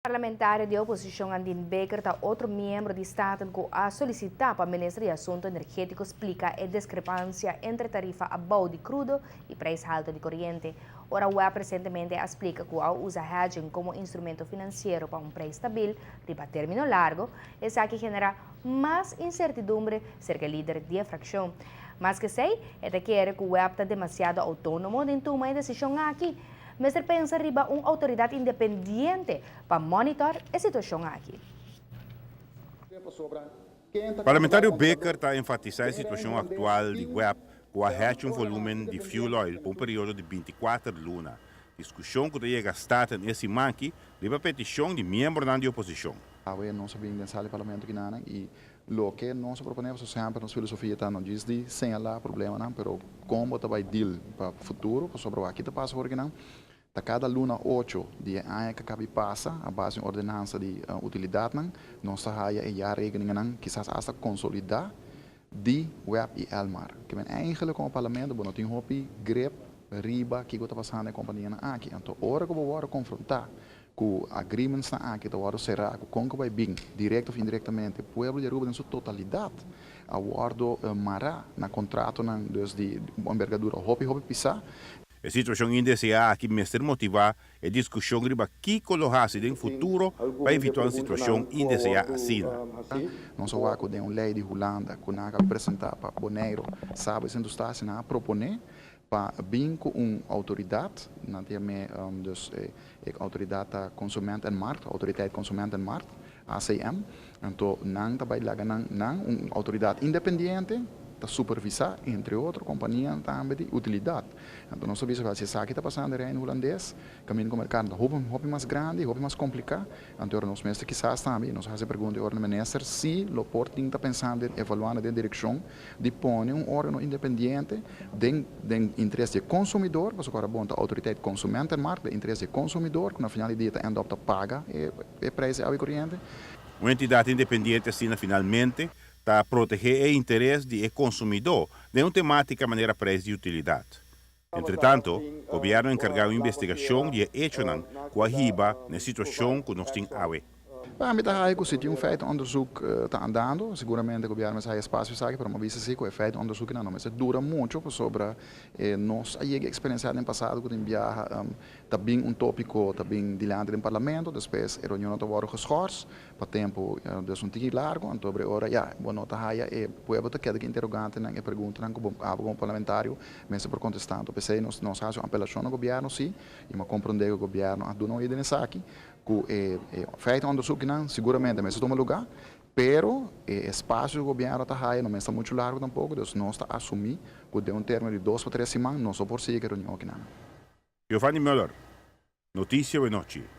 Parlamentario di oposicion Andin Bikker ta otro miembro di Staten cu a solicita pa Minister di Asunto Energetico splica e discrepancia entre tarifa abou di crudo y prijs halto di coriente. Ora web recientemente a splica cu a usa hedging como instrumento financiero pa un prijs stabil riba termino largo, esaki genera mas incertidumbre cerca e lider di e fraccion. Mas cu esey, e ta kere cu web ta demasiado autonomo den tuma e decision aki. Mester pensa riba un outoridat independiente pa monitor e situashon aki. Parlamentario Bikker ta enfatisá e situashon aktual di web ku a hedge un volumen di fuel oil pa un periodo di 24 luna, diskushon ku ta yega Staten e siman aki riba petishon di miembronan di oposishon. Awe nos a bin den sala di parlamento kinanan i Loke nos a proponé pasobra semper nos filosofia ta no djis di señalá problemanan pero kon bo ta bai deal pa futuro pasobra wak ki ta pasa for kinan ta kada luna ocho di e aña ku a kabi pasa a base di un ordenansa di utilidatnan nos ta haya e jaarrekeningennan kisas asta konsolidá di web i Elmar. Ke men eigenlijk komo parlamento bo no tin hopi grip riba kiko ta pasando e kompanianan aki anto ora ku bo wòrdu konfrontá ku agreementsnan aki ta wòrdu será ku kon ku bai bin direkt òf indirektamente pueblo di Aruba den su totalidat a wòrdu mará na kontratonan dus di un enbergadura hopi hopi pisá. E situashon indeseá aki mester motivá e diskushon riba kiko lo hasi den futuro pa evitá un situashon indeseá asina. Nos a wak ku den un lei di Hulanda ku nan a kaba presentá pa Boneiru, Saba i Sint Eustatius nan a proponé pa bin ku un outoridat, nan ta yam'é dus e Outoridat ta Consument en Markt, Autoriteit Consument en Markt, ACM, anto nan ta bai laga nan nan un outoridat independiente ta supervisá entre otro kompanianan tambe di utilidat. Anto nos ta bisa si esaki ta pasando den Reino Hulandes, kaminda ku merkado ta hopi hopi mas grandi, hopi mas kompliká, anto ora nos mester kisas tambe i nos a hasi e pregunta e ora na minister si lo por tin ta pensando den evaluando den direkshon di pone un órgano independiente den den interes di e konsumidor, pasobra ku ora bon ta Autoriteit Consumentenmarkt, den interes di e konsumidor ku na final di dia ta end up ta paga e e prijs di awa i koriente. Un entidat independiente asina finalmente ta protehé e interes di e konsumidó den un temátika manera prijs di utilidat. Entretanto, gobièrnu a enkargá un investigashon di e echonan ku a hiba na e situashon ku nos tin awe. Pa mi ta haya ku si tin un feitenonderzoek ta andando, seguramente gobièrnu mester haya espasio esaki, pero mi a bisa si ku e feitenonderzoeknan no mester dura mucho pasobra nos a yega eksperensiá den pasado ku tin biaha ta bin un tópiko ta bin dilanti den parlamento, despues e reunionnan ta wòrdu geschors pa tempu dus un tiki largu, anto e ora ya bo no ta haya e pueblo ta keda ku interogantenan e preguntanan ku bo abo komo parlamentario mester por kontestá. Anto p'esei nos nos hasi un apelashon na gobièrnu si i mi a komprondé ku gobièrnu a duna oido den esaki ku e feitenonderzoeknan siguramente mester tuma lugá, pero e espasio ku gobièrnu ta haya no mester muchu largu tampoko, dus nos ta asumí ku den un término di dos pa tres siman nos lo por sigui ku e reunion akinan. Giovanni Muller, Noticia Wenochi.